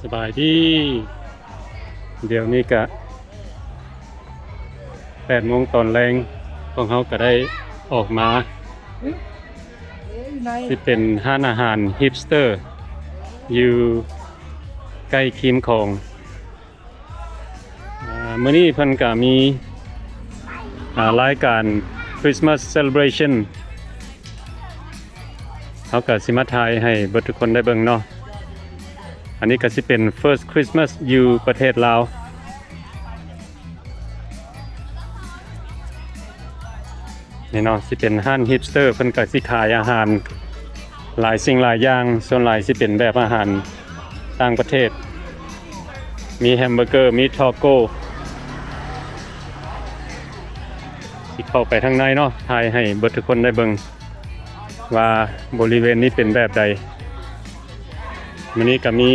ສະບາຍດີ ດຽວນີ້ກະແປດໂມງຕອນແລງ ພວກເຮົາກະໄດ້ອອກມາ ຊິເປັນຮ້ານອາຫານຮິບສເຕີ ຢູ່ໃກ້ຄີມຂອງ. ອາ ມື້ນີ້ເພິ່ນກະມີ ອາ ລາຍການ Christmas Celebration ເຮົາກະຊິມາຖ່າຍໃຫ້ເບິດທຸກຄົນໄດ້ເບິ່ງເນາະ. ອັນນີ້ກະຊິເປັນ First Christmas ຢູ່ປະເທດລາວ. ນີ້ເນາະ ຊິເປັນຮ້ານຮິບສເຕີ ເພິ່ນກະຊິຂາຍອາຫານຫຼາຍສິ່ງຫຼາຍຢ່າງ ສ່ວນຫຼາຍຊິເປັນແບບອາຫານຕ່າງປະເທດ ມີແຮມເບີເກີ ມີທາໂກ້. ຊິເຂົ້າໄປທາງໃນເນາະ ຖ່າຍໃຫ້ເບິດທຸກຄົນໄດ້ເບິ່ງວ່າບໍລິເວນນີ້ເປັນແບບໃດ. ມື້ນີ້ກະມີ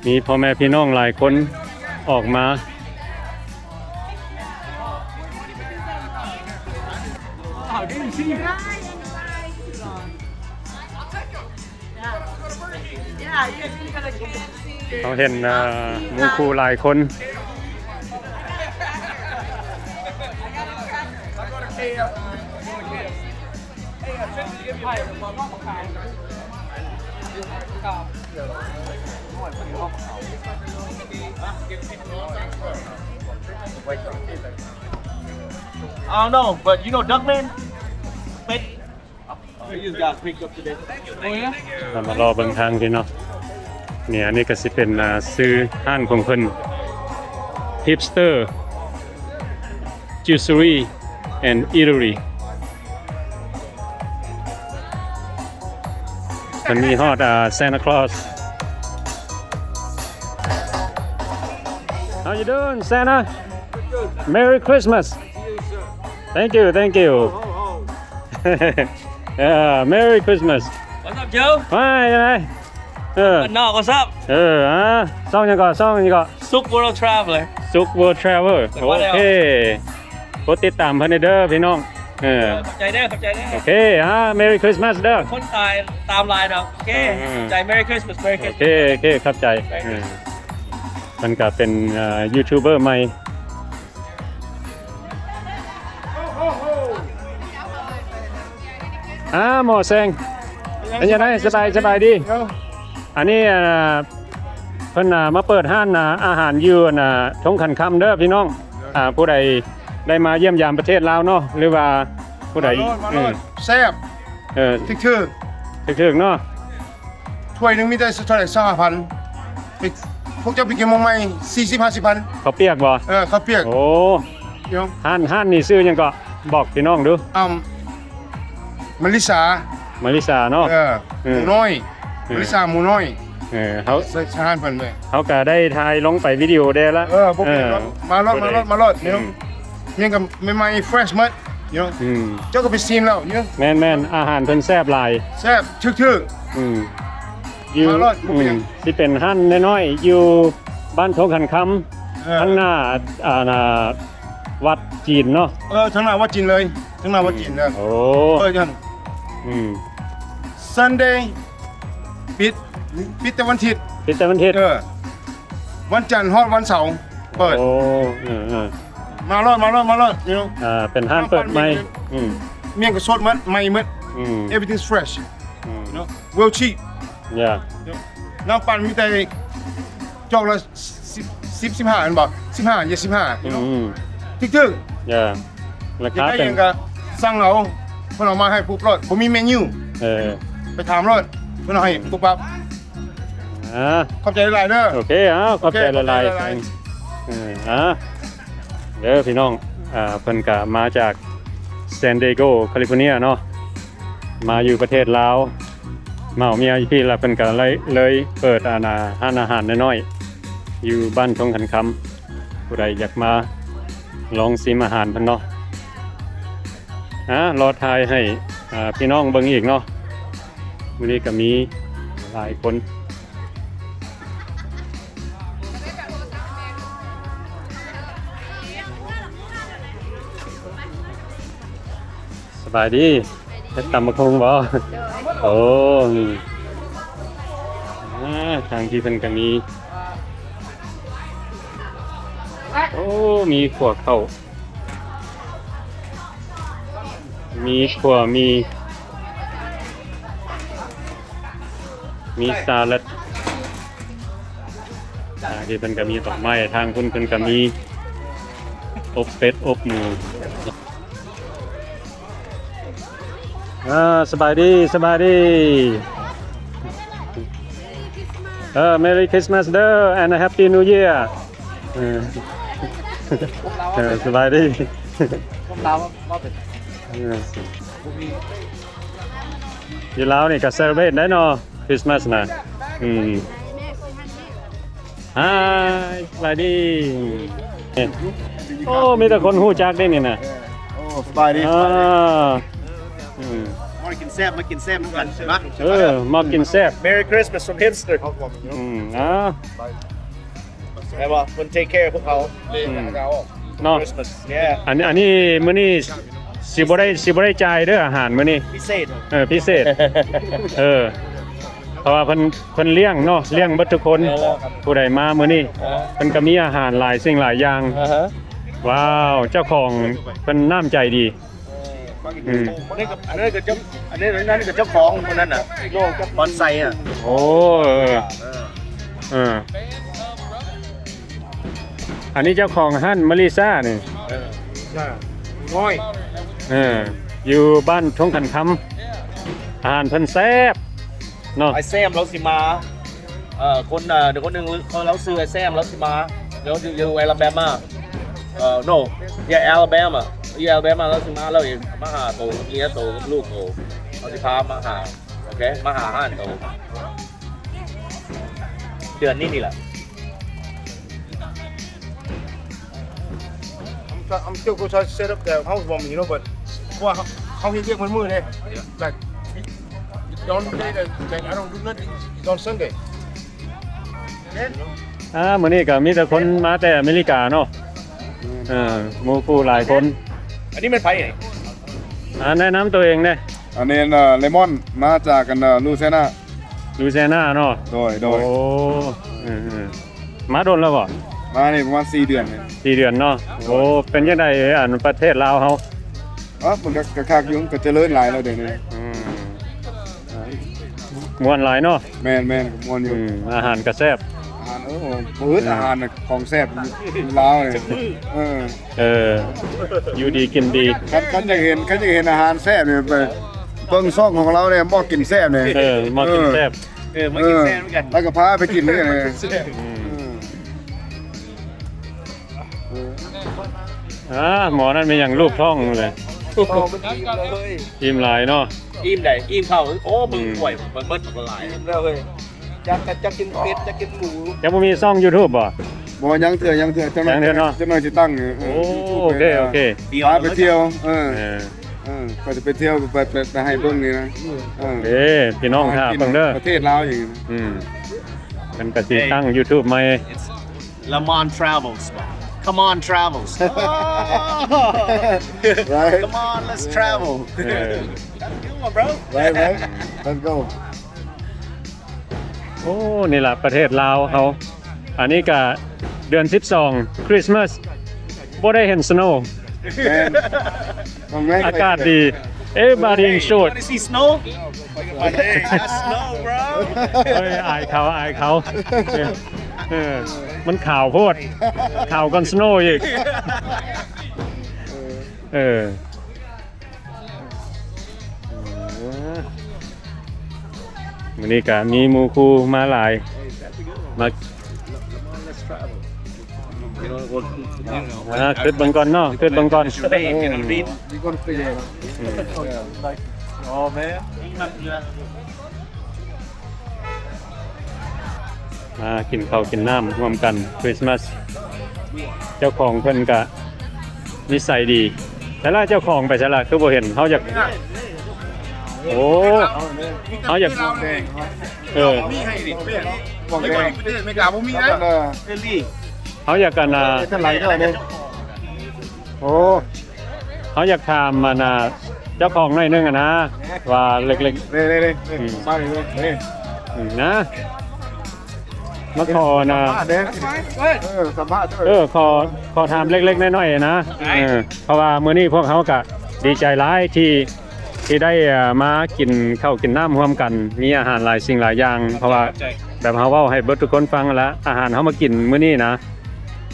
ມີພໍ່ແມ່ພີ່ນ້ອງຫຼາຍຄົນອອກມາ. Yeah, yeah, yeah. ເຮົາເຫັນ ເອີ ໝູ່ຄູ່ຫຼາຍຄົນ. I don't know, but you know Duckman? Pet. ເຮົາມາລໍເບິ່ງທາງພີ້ເນາະ. ນີ້ ອັນນີ້ກະຊິເປັນ ອາ ຊື່ຮ້ານຂອງເພິ່ນ Hipster Juicery and Eatery. ເພິ່ນມີຮອດ ອາ Santa Claus. How you doing, Santa? Merry Christmas. Thank you, thank you. Yeah, Merry Christmas. What's up, Joe? Hi, ຈັ່ງໃດ? ເອີ ບ້ານນອກ What's up? ເອີ ອາ ຊ່ອງຫຍັງເກາະ? ຊ່ອງຫຍັງເກາະ? Suk World Traveler. Suk World Traveler. ໂອເຄ ກົດຕິດຕາມເພິ່ນເດີພີ່ນ້ອງ. ເອີ ຂອບໃຈເດີ ຂອບໃຈເດີ. ໂອເຄ ອາ Merry Christmas ເດີ. ຄົນຕາຍຕາມລາຍດອກ. ໂອເຄ ເອີ ຂອບໃຈ. Merry Christmas, Merry Christmas. ໂອເຄ ໂອເຄ ຂອບໃຈ. ເອີ ມັນກະເປັນ ເອີ ຢູທູບເບີໃໝ່. ອາ ໝໍແຊງ ເປັນຈັ່ງໃດ? ສະບາຍ ສະບາຍດີ. ອັນນີ້ ອາ ເພິ່ນ ອາ ມາເປີດຮ້ານ ອາ ອາຫານຢູ່ ອັນ ອາ ທົ່ງຂັນຄຳເດີພີ່ນ້ອງ. ອາ ຜູ້ໃດໄດ້ມາຢ້ຽມຢາມປະເທດລາວເນາະ ຫຼືວ່າຜູ້ໃດ ມາໂລດ ມາໂລດ. ເອີ ແຊບ ເອີ ຖືກໆ ຖືກໆເນາະ. ຖ້ວຍໜຶ່ງມີແຕ່ເທົ່າໃດ? ຊາວຫ້າພັນ. ພວກເຈົ້າໄປກິນໝ່ອງໃໝ່ ສີ່ສິບ ຫ້າສິບພັນ. ເຂົ້າປຽກບໍ່? ເອີ ເຂົ້າປຽກ. ໂອ້ ຮ້ານ ຮ້ານນີ້ຊື່ຫຍັງເກາະ? ບອກພີ່ນ້ອງດູ. ອາ ມາລິສາ ມາລິສາເນາະ. ເອີ ເອີ ໝູນ້ອຍ. ເອີ ມາລິສາໝູນ້ອຍ. ເອີ ເຮົາ ໃສ່ຮ້ານເພິ່ນເລີຍ. ເຮົາກະໄດ້ຖ່າຍລົງໄປວິດີໂອແດ່ລະ. ເອີ ບໍ່ເປັນຫຍັງ. ເອີ ມາໂລດ ມາໂລດ ມາໂລດ. ອືມ ຫຍັງກະໃໝ່ໆ ເຟຣຊໝົດ. ເນາະ ອືມ ເຈົ້າກະໄປຊີມແລ້ວເນາະ. ແມ່ນໆ ອາຫານເພິ່ນແຊບຫຼາຍ ແຊບຖືກໆ. ອືມ ຢູ່ ມາໂລດ ບໍ່ເປັນຫຍັງ. ອືມ ຊິເປັນຮ້ານນ້ອຍໆ ຢູ່ບ້ານທົ່ງຂັນຄຳ. ເອີ ທາງໜ້າ ອ່າ ວັດຈີນເນາະ. ເອີ ທາງໜ້າວັດຈີນເລີຍ ທາງໜ້າວັດຈີນເດີ. ອືມ ໂອ້ ເປີດຈັ່ງ. ອືມ Sunday ປິດ ປິດແຕ່ວັນທິດ ປິດແຕ່ວັນທິດ. ເອີ ວັນຈັນຮອດວັນເສົາເປີດ. ໂອ້ ເອີໆ ມາໂລດ ມາໂລດ ມາໂລດ. ເປັນຮ້ານເປີດໃໝ່. ອືມ ໝ່ຽງກະສົດໝົດ ໃໝ່ໝົດ. ອືມ everything's fresh. ອືມ ເນາະ real cheap. Yeah. ນ້ຳປັ່ນມີແຕ່ຈອກລະສິບ ສິບ ສິບຫ້າ ແມ່ນບໍ່? ສິບຫ້າ ເຢັດ ສິບຫ້າ. ອືມ ຖືກໆ. Yeah. ລາຄາເປັນ ກະສັ່ງເອົາ ເພິ່ນເອົາມາໃຫ້ປຸບໂລດ ບໍ່ມີເມນູ. ເອີ ໄປຖາມໂລດ ເພິ່ນເອົາໃຫ້ປຸບປັບ. ອ່າ ຂອບໃຈຫຼາຍໆເດີ. ໂອເຄ ເອົາ ຂອບໃຈຫຼາຍໆ. ເອີ ອ່າ ເດີພີ່ນ້ອງ. ອ່າ ເພິ່ນກະມາຈາກ San Diego California ເນາະ ມາຢູ່ປະເທດລາວ ມາເອົາເມຍຢູ່ພີ້ລະ ເພິ່ນກະເລີຍ ເລີຍເປີດ ອັນ ຮ້ານອາຫານນ້ອຍໆ ຢູ່ບ້ານທົ່ງຂັນຄຳ. ຜູ້ໃດຢາກມາລອງຊີມອາຫານເພິ່ນເນາະ. ອ່າ ລໍຖ່າຍໃຫ້ພີ່ນ້ອງເບິ່ງອີກເນາະ. ມື້ນີ້ກະມີຫຼາຍຄົນ. ສະບາຍດີ. ເຮັດຕຳບັກຫຸ່ງບໍ່? ໂອ້ ອ່າ ທາງທີ່ເພິ່ນກໍມີ ໂອ້ ມີຂົ້ວເຂົ້າ ມີຂົ້ວໝີ່ ມີສະຫຼັດ ອ່າ ທີ່ເພິ່ນກໍມີດອກໄມ້ ທາງພຸ້ນເພິ່ນກໍມີອົບເປັດອົບໝູ. ອ່າ ສະບາຍດີ ສະບາຍດີ. ເອີ Merry Christmas ເດີ and Happy New Year. ເອີ ເອີ ສະບາຍດີ. ຄົນລາວເວົ້າເປັນ ເອີ ຢູ່ລາວນີ້ກໍ celebrate ໄດ້ເນາະ Christmas ນະ. ອືມ. Hi ສະບາຍດີ. ໂອ້ ມີແຕ່ຄົນຮູ້ຈັກເດ້ນີ້ນະ. ໂອ້ ສະບາຍດີ. ອ່າ ອືມ. ມາກິນແຊບ ມາກິນແຊບນຳກັນ ເອີ ມາກິນແຊບ. Merry Christmas from Hipster. ອືມ. ອ່າ ແປວ່າເພິ່ນ take care ພວກເຮົາ ອືມ ເນາະ. Christmas yeah. ອັນ ອັນນີ້ມື້ນີ້ຊິບໍ່ໄດ້ ຊິບໍ່ໄດ້ຈ່າຍເດີອາຫານມື້ນີ້ ພິເສດ. ເອີ ພິເສດ. ເອີ ເພາະວ່າເພິ່ນ ເພິ່ນລ້ຽງເນາະ ລ້ຽງເບິດທຸກຄົນ. ເອີ ຜູ້ໃດມາມື້ນີ້ ເອີ ເພິ່ນກໍມີອາຫານຫຼາຍສິ່ງຫຼາຍຢ່າງ. ອ່າຮະ. ວ້າວ ເຈົ້າຂອງເພິ່ນນ້ຳໃຈດີ. ອືມ. ອັນນີ້ກໍ ອັນນັ້ນກໍເຈົ້າ ອັນນີ້ ອັນນັ້ນກໍເຈົ້າຂອງຄົນນັ້ນນະ ບອນໄຊນະ. ໂອ້ ເອີ ເອີ ເອີ. ອັນນີ້ເຈົ້າຂອງຮ້ານມາລິຊານີ້. ເອີ ນ້ອຍ. ເອີ ຢູ່ບ້ານທົ່ງຂັນຄຳ ອາຫານເພິ່ນແຊບເນາະ. ອ້າຍແຊມລາວຊິມາ ເອີ ຄົນ ເອີ ຄົນໜຶ່ງ ລາວຊື່ອ້າຍແຊມ ລາວຊິມາ ລາວຢູ່ ຢູ່ Alabama. ເອີ no yeah Alabama ຢູ່ Alabama ລາວຊິມາ ລາວເອງມາຫາໂຕ ເມຍໂຕ ກັບລູກໂຕ ລາວຊິພາມາຫາ. ໂອເຄ ມາຫາຮ້ານໂຕ ເດືອນນີ້ນີ້ແຫຼະ. I'm try- I'm still go try to set up the housewarming, you know, but ເພາະວ່າເຮົາ ເຮົາເຮັດວຽກໝົດມື້ເດ້. Like on the day that, that I don't do nothing is on Sunday. ອ່າ ມື້ນີ້ກໍມີແຕ່ຄົນມາແຕ່ອາເມລິກາເນາະ. ເອີ ໝູ່ຄູ່ຫຼາຍຄົນ. ອັນນີ້ແມ່ນໃຜນີ້? ອ່າ ແນະນຳຕົວເອງແດ່. ອັນນີ້ ເອີ ເລມອນ ມາຈາກ ອັນ ເອີ ລູເຊຍນາ. ລູເຊຍນາເນາະ. ໂດຍ ໂດຍ. ໂອ້ ເອີ ເອີ ມາດົນແລ້ວບໍ່? ມານີ້ປະມານສີ່ເດືອນ. ສີ່ເດືອນເນາະ. ໂອ້ ເປັນຈັ່ງໃດ ອັນ ປະເທດລາວເຮົາ? ເອີ ມັນກໍ ກໍຄັກຢູ່ ກໍຈະເລີນຫຼາຍແລ້ວດຽວນີ້. ອືມ. ມ່ວນຫຼາຍເນາະ. ແມ່ນໆ ມ່ວນຢູ່. ອືມ ອາຫານກໍແຊບ. ອາຫານ ເອີ ບໍ່ອຶດ ອືມ ອາຫານນະ ຂອງແຊບຢູ່ລາວນີ້. ເອີ ເອີ ຢູ່ດີກິນດີ. ຄັນ ຄັນຢາກເຫັນ ຄັນຢາກເຫັນອາຫານແຊບນີ້ ໄປເບິ່ງຊ່ອງຂອງລາວເດ້ ໝໍ້ກິນແຊບນີ້. ເອີ ໝໍ້ກິນແຊບ. ເອີ ເອີ ມາກິນແຊບນຳກັນ ແລ້ວກໍພາໄປກິນເດ້. ອືມ. ອ່າ ໝໍນັ້ນແມ່ນຫຍັງ ລູບທ້ອງເລີຍ. ອີ່ມຫຼາຍເນາະ. ອີ່ມໃດ? ອີ່ມເຂົ້າ. ໂອ້ ເບິ່ງ ອືມ ກ້ວຍ ເບິ່ງເບິດ ມັນກໍຫຼາຍແລ້ວເວີຍ. ຈັກ ຈັກກິນເປັດ ຈັກກິນໝູ. ຍັງບໍ່ມີຊ່ອງ YouTube ບໍ່? ບໍ່ ຍັງເທື່ອ ຍັງເທື່ອ. ຈັກໜ້ອຍ ຍັງເທື່ອເນາະ. ຈັກໜ້ອຍຊິຕັ້ງ. ເອີ ໂອ້ ໂອເຄ ໂອເຄ. ພາໄປທ່ຽວ. ເອີ ເອີ ເອີ ຂ້ອຍຈະໄປທ່ຽວ ໄປ ໄປ ໄປໃຫ້ເບິ່ງນີ້ນະ. ເອີ ເອີ ພີ່ນ້ອງຖ້າເບິ່ງເດີ ປະເທດລາວອີກ. ອືມ. ເພິ່ນກໍຊິຕັ້ງ YouTube ໃໝ່. Lamont Travels. Come on Travels. Right. Come on, let's travel. ເອີ Come on, bro. Right, right. Let's go. ໂອ້ ນີ້ລະປະເທດລາວເຮົາ. ອັນນີ້ກະເດືອນສິບສອງ Christmas ບໍ່ໄດ້ເຫັນ snow. ແມ່ນ. ອາກາດດີ. Everybody in short. Wanna see snow? Hey, that's snow, bro. ເອີຍ ອາຍເຂົາ ອາຍເຂົາ. ເອີ ມັນຂາວໂພດ ຂາວກວ່າ snow ອີກ. ເອີ. ມື້ນີ້ກະມີໝູ່ຄູ່ມາຫຼາຍ ມາ ອ່າ ຄຶດເບິ່ງກ່ອນເນາະ ຄຶດເບິ່ງກ່ອນ. ມາກິນເຂົ້າກິນນ້ຳຮ່ວມກັນ Christmas. ເຈົ້າຂອງເພິ່ນກະນິໄສດີ. ແຕ່ລະເຈົ້າຂອງໄປໃສລະ ຄືບໍ່ເຫັນ? ເຮົາຢາກ ໂອ້ ເຮົາຢາກ ເອີ ປະເທດອາເມລິກາບໍ່ມີນະ. ເຮົາຢາກ ອັນນ່າ ໂອ້ ເຮົາຢາກຖາມ ອັນນ່າ ເຈົ້າຂອງໜ້ອຍໜຶ່ງ ຫັ້ນນະ ວ່າເລັກໆ ນີ້ ນີ້ ນີ້ ນີ້ ອືມ ມານີ້ ນີ້ ອືມ ນະ. ມາຂໍນະ ສຳພາດເດ້ ເອີ ສຳພາດເດີ ເອີ ຂໍ ຂໍຖາມເລັກໆນ້ອຍໆນະ ໄດ້ ເອີ ເພາະວ່າມື້ນີ້ພວກເຮົາກະດີໃຈຫຼາຍທີ່ ທີ່ໄດ້ ເອີ ມາກິນເຂົ້າກິນນ້ຳຮ່ວມກັນ ມີອາຫານຫຼາຍສິ່ງຫຼາຍຢ່າງ ເພາະວ່າ ຂອບໃຈ ແບບເຮົາເວົ້າໃຫ້ເບິດທຸກຄົນຟັງຫັ້ນລະ ອາຫານເຮົາມາກິນມື້ນີ້ນະ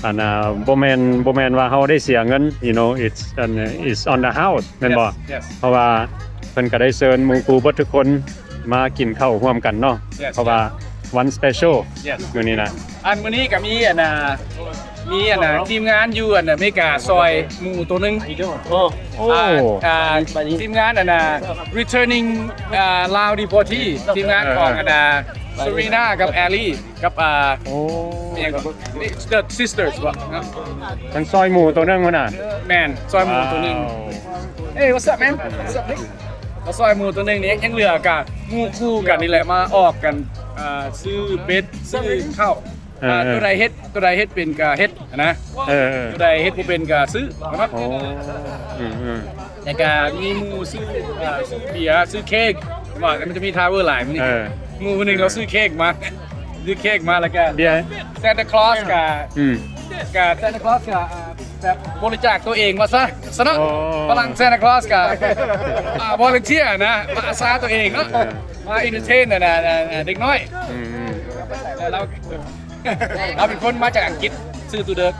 ອັນ ອ່າ ບໍ່ແມ່ນ ບໍ່ແມ່ນວ່າເຮົາໄດ້ເສຍເງິນ you know, it's, ອັນ it's on the house ແມ່ນບໍ່? Yes, yes. ເພາະວ່າເພິ່ນກະໄດ້ເຊີນໝູ່ຄູ່ເບິດທຸກຄົນ ມາກິນເຂົ້າຮ່ວມກັນເນາະ Yes, ເພາະວ່າ yes. One special Yes. ມື້ນີ້ນະ ອັນມື້ນີ້ກະມີອັນນ່າ ມີອັນນ່າ ທີມງານຢູ່ອັນອາເມລິກາຊ່ອຍໝູ່ໂຕໜຶ່ງ ໂອ້ ໂອ້ ອ່າ ອ່າ ທີມງານອັນນ່າ returning ອ່າ Lao deportee ທີມງານຂອງອັນນ່າ Serena ກັບ Ali ກັບ ອ່າ ໂອ້ ອີ່ຫຍັງກໍ The Sisters ບໍ່ເນາະ ມັນຊ່ອຍໝູ່ໂຕໜຶ່ງພຸ້ນນະ ແມ່ນ ຊ່ອຍໝູ່ໂຕໜຶ່ງ Wow. Hey, what's up, man? What's up, man? ມາຊ່ອຍໝູ່ໂຕໜຶ່ງນີ້ ຍັງເຫຼືອກະໝູ່ຄູ່ກັນນີ້ແຫຼະ ມາອອກກັນ ອ່າ ຊື້ເບັດ ຊື້ເຂົ້າ ເອີ ອ່າ ເອີ ໂຕໃດເຮັດ ໂຕໃດເຮັດເປັນກະເຮັດນະ ເອີ ເອີ ໂຕໃດເຮັດບໍ່ເປັນກະຊື້ເນາະ ໂອ້ ອືມໆ ແລ້ວກະມີໝູ່ຊື້ ອ່າ ຊື້ເບຍ ຊື້ເຄ້ກ ວ່າມັນຈະມີທາວເວີຫຼາຍມື້ນີ້ ເອີ ໝູ່ຜູ້ໜຶ່ງລາວຊື້ເຄ້ກມາ ຊື້ເຄ້ກມາ ແລ້ວກະເບຍ Santa Claus ກະ ອືມ ກະ Santa Claus ກະ ອ່າ ແບບບໍລິຈາກໂຕເອງວ່າຊະ ຊະເນາະ ໂອ້ ຝຣັ່ງ Santa Claus ກະ ອ່າ volunteer ນະ ມາອາສາໂຕເອງເນາະ ເອີ ມາ entertain ນະ ນະ ນະ ເດັກນ້ອຍ ອືມໆ ແລ້ວລາວ ລາວເປັນຄົນມາຈາກອັງກິດ ຊື່ຕູເດີກ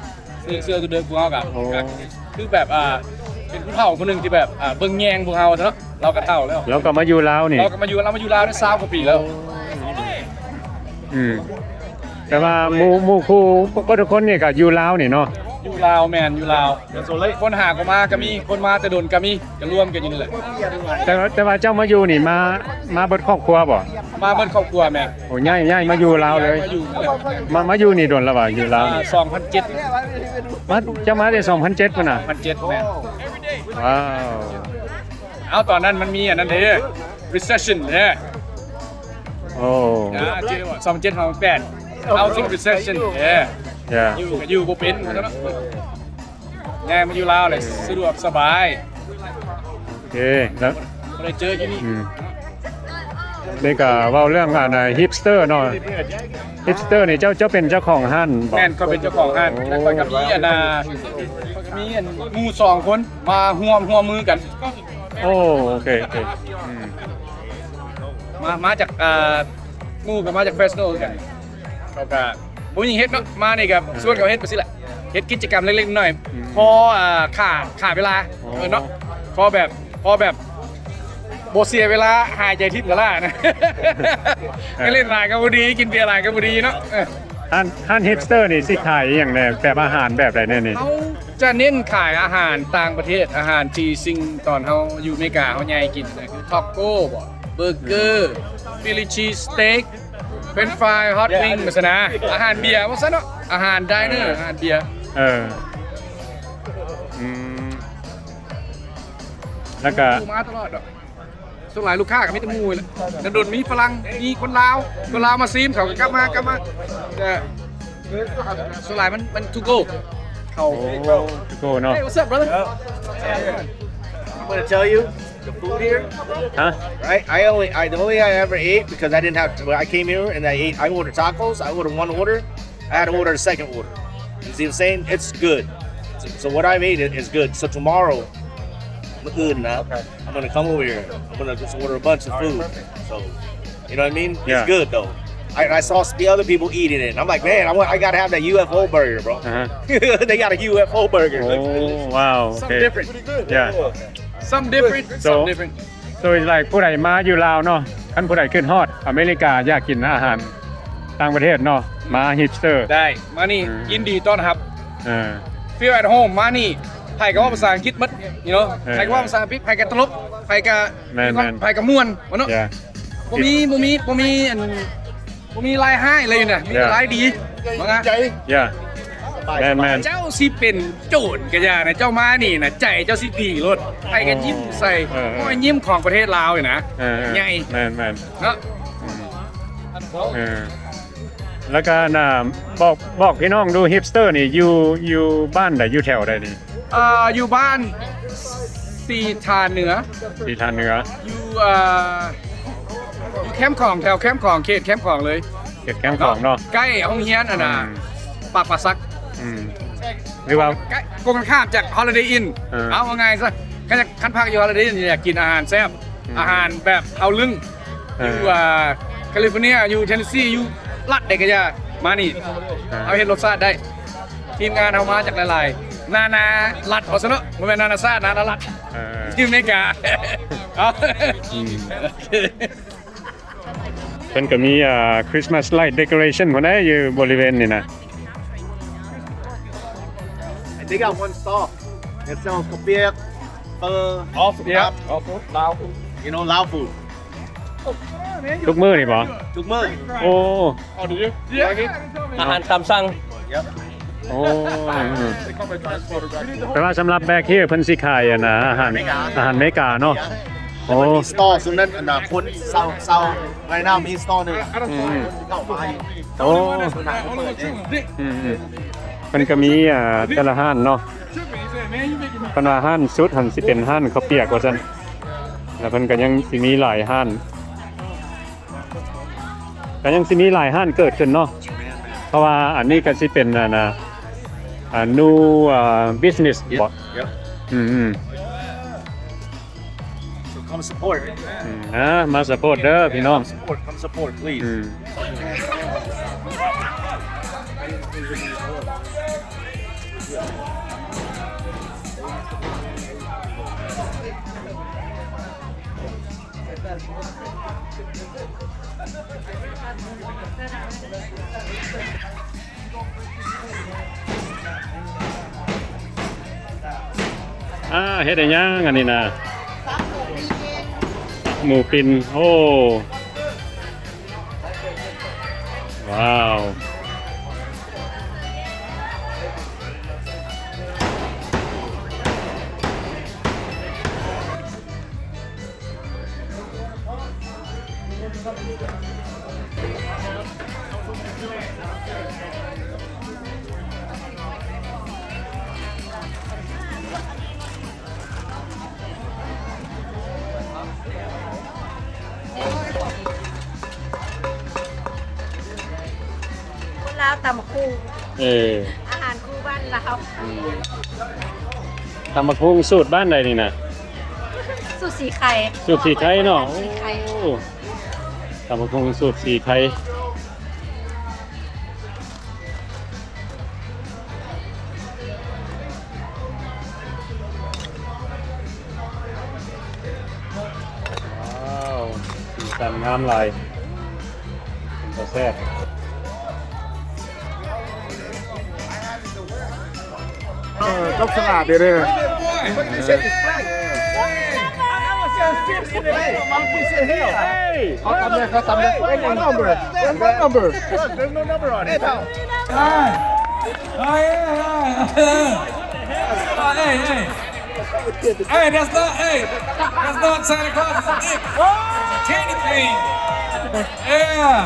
ຊື່ ຊື່ຕູເດີກ ພວກເຮົາກະ ໂອ້ ກະຄືແບບ ອ່າ ເປັນຜູ້ເຖົ້າຄົນໜຶ່ງທີ່ແບບ ອ່າ ເບິ່ງແຍງພວກເຮົາເນາະ ລາວກະເຖົ້າແລ້ວ ລາວກະມາຢູ່ລາວນີ້ ລາວກະມາຢູ່ ລາວມາຢູ່ລາວໄດ້ຊາວກວ່າປີແລ້ວ ໂອ້ ອືມ ແຕ່ວ່າໝູ່ ໝູ່ຄູ່ເບິດທຸກຄົນນີ້ກະຢູ່ລາວນີ້ເນາະ ຢູ່ລາວ ແມ່ນ ຢູ່ລາວ ຄົນຫາກໍມາກະມີ ຄົນມາແຕ່ດົນກະມີ ກະລວມກັນຢູ່ນີ້ແຫຼະ ແຕ່ ແຕ່ວ່າເຈົ້າມາຢູ່ນີ້ ມາ ມາເບິດຄອບຄົວບໍ່? ມາເບິດຄອບຄົວແມ່ນ ໂອ້ ຍ້າຍ ຍ້າຍມາຢູ່ລາວເລີຍ ມາຢູ່ ມາ ມາຢູ່ນີ້ດົນແລ້ວບໍ່? ຢູ່ລາວ ອ່າ ສອງພັນເຈັດ ມາ ເຈົ້າມາແຕ່ສອງພັນເຈັດພຸ້ນນະ ສອງພັນເຈັດແມ່ນ ວ້າວ ເອົາ ຕອນນັ້ນມັນມີອັນນັ້ນເດ້ recession ເດ້ ໂອ້ ອ່າ ເຈັດ ສອງພັນເຈັດ ສອງພັນແປດ housing recession ເດ້ Yeah. ຢູ່ກະຢູ່ບໍ່ເປັນ ຍ້າຍມາຢູ່ລາວແຫຼະ ສະດວກສະບາຍ ໂອເຄ ແລ້ວ ບໍ່ໄດ້ເຈີຢູ່ນີ້ ອືມ ນີ້ກະເວົ້າເລື່ອງອັນ ອ່າ ຮິບສະເຕີເນາະ ຮິບສະເຕີນີ້ເຈົ້າ ເຈົ້າເປັນເຈົ້າຂອງຮ້ານບໍ່? ແມ່ນ ຂ້ອຍເປັນເຈົ້າຂອງຮ້ານ ໂອ້ ແລ້ວຂ້ອຍກະມີອັນ ອ່າ ຂ້ອຍກະມີອັນໝູ່ສອງຄົນມາຮ່ວມ ຮ່ວມມືກັນ ໂອ້ ໂອເຄ ໂອເຄ ອືມ ມາ ມາຈາກ ອ່າ ໝູ່ກະມາຈາກ Fresno ຄືກັນ ເຂົາກະ ບໍ່ມີຫຍັງເຮັດເນາະ ມານີ້ກະ ເອີ ຊວນເຂົາເຮັດໄປຊີ້ແຫຼະ ເຮັດກິດຈະກຳເລັກໆນ້ອຍໆ ອືມ ພໍ ອ່າ ຂ້າ ຂ້າເວລາ ອໍ ເອີ ເນາະ ພໍແບບ ພໍແບບບໍ່ເສຍເວລາ ຫາຍໃຈທິບລະລ້ານະ ເອີ ເຫຼັ້ນຫຼາຍກະບໍ່ດີ ກິນເບຍຫຼາຍກະບໍ່ດີເນາະ ເອີ ຮ້ານ ຮ້ານຮິບສະເຕີນີ້ຊິຂາຍອີ່ຫຍັງແດ່ ແບບອາຫານແບບໃດແດ່ນີ້? ເຮົາຈະເນັ້ນຂາຍອາຫານຕ່າງປະເທດ ອາຫານທີ່ສິ່ງຕອນເຮົາຢູ່ເມກາເຮົາໃຫຍ່ກິນ ຄືທອບໂກ້ບໍ ເບີເກີ Philly cheese steak French fry hot wing ຈັ່ງຊີ້ນະ ອາຫານເບຍວ່າຊັ້ນເນາະ ອາຫານ diner ເອີ ອາຫານເບຍ ເອີ ອືມ ແລ້ວກະ ມາຕະຫຼອດດອກ ສ່ວນຫຼາຍລູກຄ້າກະມີແຕ່ໝູ່ແຫຼະ ດົນໆມີຝຣັ່ງ ມີຄົນລາວ ຄົນລາວມາຊີມ ເຂົາກະກັບມາ ກັບມາ ແຕ່ ສ່ວນຫຼາຍມັນ ມັນ to go ເຂົາ ໂອ້ to go ເນາະ Hey, what's up, brother? I'm gonna tell you, the food here, Huh? Right? I only, I, the only thing I ever ate because I didn't have, when I came here and I ate, I ordered tacos, I ordered one order, I had to order a second order. You see what I'm saying? It's good. So, so what I made it is good. So tomorrow, ມື້ອື່ນນະ I'm gonna come over here. I'm gonna just order a bunch of food. So, you know what I mean? Yeah. It's good though. I, I saw s- the other people eating it. I'm like, man, I want, I gotta have that U F O burger, bro. Uh-huh. They got a U F O burger. Oh, wow. Something Okay. different. Yeah. Something different. So, Something different. so it's like ຜູ້ໃດມາຢູ່ລາວເນາະ ຄັນຜູ້ໃດຄິດຮອດອາເມລິກາ ຢາກກິນອາຫານຕ່າງປະເທດເນາະ ມາຮິບສະເຕີ ໄດ້ ມານີ້ ອືມ ຍິນດີຕ້ອນຮັບ ເອີ feel at home ມານີ້ ໃຜກະເວົ້າພາສາອັງກິດໝົດ you know ເອີ ໃຜກະເວົ້າພາສາອັງກິດ ໃຜກະຕະຫຼົກ ໃຜກະ ແມ່ນໆ ໃຜກະມ່ວນ ເນາະ Yeah. ບໍ່ມີ ບໍ່ມີ ບໍ່ມີອັນ ບໍ່ມີລາຍຮ້າຍເລີຍນະ ມີແຕ່ Yeah. ລາຍດີ ວ່າງານ Yeah. ແມ່ນໆ ເຈົ້າຊິເປັນໂຈນກະຢ່ານະ ເຈົ້າມານີ້ນະ ໃຈເຈົ້າຊິດີໂລດ ໃຜກະຍິ້ມໃສ່ ເອີໆ ຮອຍຍິ້ມຂອງປະເທດລາວນີ້ນະ ເອີໆ ໃຫຍ່ ແມ່ນໆ ເນາະ ອືມ ເອີ ແລ້ວກະນະ ບອກ ບອກພີ່ນ້ອງດູ ຮິບສະເຕີນີ້ຢູ່ ຢູ່ບ້ານໃດ ຢູ່ແຖວໃດນີ້? ອ່າ ຢູ່ບ້ານສີທາເໜືອ ສີທາເໜືອ ຢູ່ ອ່າ ຢູ່ແຄມຂອງ ແຖວແຄມຂອງ ເຂດແຄມຂອງເລີຍ ເຂດແຄມຂອງເນາະ ໃກ້ໂຮງຮຽນອັນນ່າ ອືມ ປາກປ່າສັກ ອືມ ຫຼືວ່າໃກ້ ກົງກັນຂ້າມຈາກ Holiday Inn ເອີ ເອົາ ເອົາງ່າຍຊະ ຄັນ ຄັນພັກຢູ່ Holiday Inn ຢາກກິນອາຫານແຊບ ອືມ ອາຫານແບບເອົາລຶ້ງ ເອີ ຢູ່ ອ່າ California ຢູ່ Tennessee ຢູ່ລັດໃດກໍຢ່າ ມານີ້ ເອີ ເຮົາເຮັດລົດຊາດໄດ້ ທີມງານເຮົາມາຈາກຫຼາຍໆ ນານາລັດ ເອົາຊະເນາະ ບໍ່ແມ່ນນານາຊາດ ນານາລັດ ເອີ ຢູ່ອາເມລິກາ ເອົາ ອືມ ໂອເຄ ເພິ່ນກໍມີ ອ່າ Christmas light decoration ພຸ້ນເດ້ ຢູ່ບໍລິເວນນີ້ນະ. And they got one stall that sells ເຂົ້າປຽກ ເປີ All food, yeah. All food, Lao food. You know, Lao food. ທຸກມື້ນີ້ບໍ່? ທຸກມື້. ໂອ້ Oh, did you? Yeah. ອາຫານຕາມສັ່ງ. Yep. ໂອ້ ແປວ່າສຳລັບ back here ເພິ່ນຊິຂາຍອັນນ່າ ອາຫານ ອາຫານເມກາເນາະ. ໂອ້ stall ຊຸມນັ້ນ ອັນນ່າ ຄົນເຊົ່າ ເຊົ່າ right now ມີ stall ໜຶ່ງ ອືມ ເຂົ້າມາໃຫ້ ໂອ້ ອືມ ເພິ່ນກໍມີ ອ່າ ແຕ່ລະຮ້ານເນາະ ເພິ່ນວ່າຮ້ານສຸດຫັ້ນຊິເປັນຮ້ານເຂົ້າປຽກວ່າຊັ້ນ ແລ້ວເພິ່ນກໍຍັງຊິມີຫຼາຍຮ້ານ ກໍຍັງຊິມີຫຼາຍຮ້ານເກີດຂຶ້ນເນາະ ແມ່ນໆ ເພາະວ່າອັນນີ້ກໍຊິເປັນ ອັນນ່າ ອ່າ new ອ່າ business ເນາະ Yep. ອືມໆ So come support. ອືມ ອ່າ ມາ support ເດີພີ່ນ້ອງ Come support, come support, please. ອືມ ອ່າ ເຮັດອີ່ຫຍັງອັນນີ້ນະ? ໝູປິ່ນ ໂອ້ ວ້າວ. ຄົນລາວຕຳບັກຫຸ່ງ ເອີ ອາຫານຄູ່ບ້ານລາວ ອືມ ຕຳບັກຫຸ່ງສູດບ້ານໃດນີ້ນະ? ສູດສີໄຄ ສູດສີໄຄເນາະ ສີໄຄ ໂອ້ ຕຳບັກຫຸ່ງສູດສີໄຄ. ວ້າວ ສີສັນງາມຫຼາຍ ເປັນຕາແຊບ. ເອີ ຈັບສະຫຼາກເດ້ ເອີ ເອົາຕຳແດ່ ເອົາຕຳແດ່ Where's my number? Where's my number? Look, there's no number on it. Hey, pal. Hey. Oh, yeah, yeah. Oh, hey, hey. Hey, that's not, hey, that's not Santa Claus. It's a candy cane. Yeah.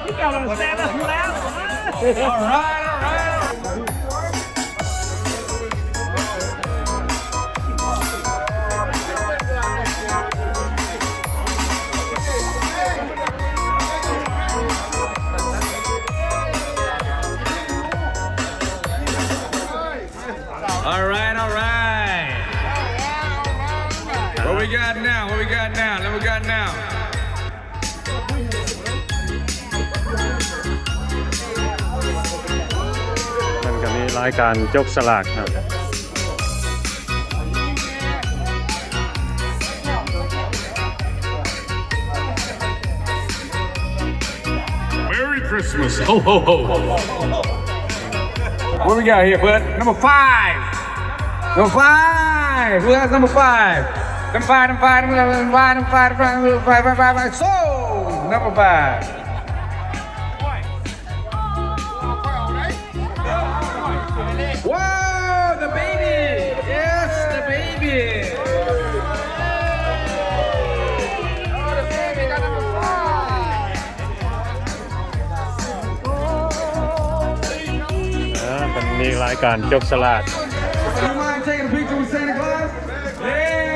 You got on Santa Claus. All right, all right. All right, all right. What we got now? What we got now? What we got now? ມັນກໍມີລາຍການຈົກສະຫຼາກເນາະ. Merry Christmas. Ho, ho, ho. What we got here, bud? Number five. Number five. Who has number five? Number five, number five, number five, number five, number five, number five, number five. So, number five. Wow, the baby. Yes, the baby. Oh, the baby got number five. ເອີ ເພິ່ນມີລາຍການຈົກສະຫຼາກ. You mind taking a picture with Santa Claus? Yeah.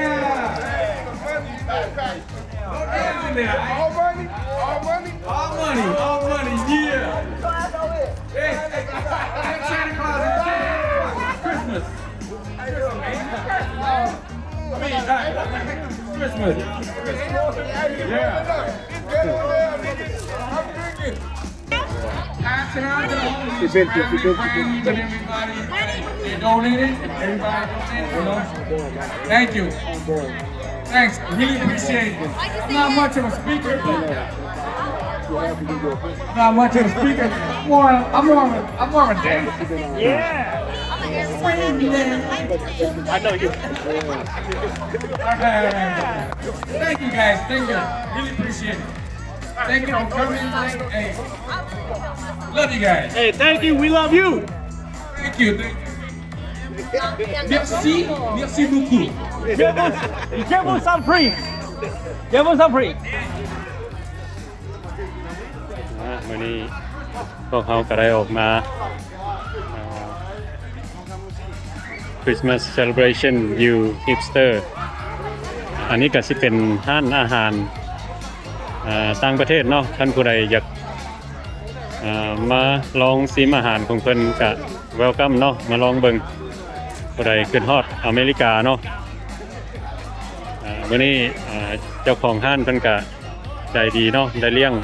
All money, all money. Good. Yeah. Pass it on to the homies and family, friends, and everybody that donated. Everybody donated, you know. Thank you. Thanks. Really appreciate it. I'm not much of a speaker, but I'm not much of a speaker. I'm more, I'm more of a, I'm more of a dancer. Yeah. Swing, man. I know you. All right, all right, all right. Thank you, guys. Thank you. Really appreciate it. Thank you for coming. Thank you. Hey. Love you guys. Hey, thank you. We love you. Thank you. Thank you. Merci. Merci beaucoup. Je vous, je vous en prie. Je vous en prie. ອ່າ ມື້ນີ້ພວກເຮົາກໍໄດ້ອອກມາ ອ່າ Christmas celebration ຢູ່ Hipster. ອັນນີ້ກໍຊິເປັນຮ້ານອາຫານ ອ່າ ຕ່າງປະເທດເນາະ. ຄັນຜູ້ໃດຢາກ ອ່າ ມາລອງຊີມອາຫານຂອງເພິ່ນກະ welcome ເນາະ ມາລອງເບິ່ງ. ຜູ້ໃດຄິດຮອດອາເມລິກາເນາະ ອ່າ ມື້ນີ້ ອ່າ ເຈົ້າຂອງຮ້ານເພິ່ນກະໃຈດີເນາະ ໄດ້ລ້ຽງ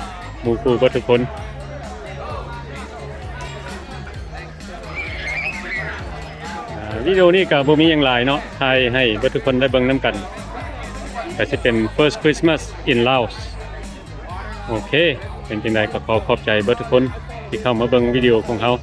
ໝູ່ຄູ່ເບິດທຸກຄົນ. ອ່າ ວິດີໂອນີ້ກະບໍ່ມີຫຍັງຫຼາຍເນາະ ຖ່າຍໃຫ້ເບິດທຸກຄົນໄດ້ເບິ່ງນຳກັນ ກະຊິເປັນ First Christmas in Laos. ໂອເຄ ເປັນຈັ່ງໃດກໍຂໍຂອບໃຈເບິດທຸກຄົນທີ່ເຂົ້າມາເບິ່ງວິດີໂອຂອງເຮົາ.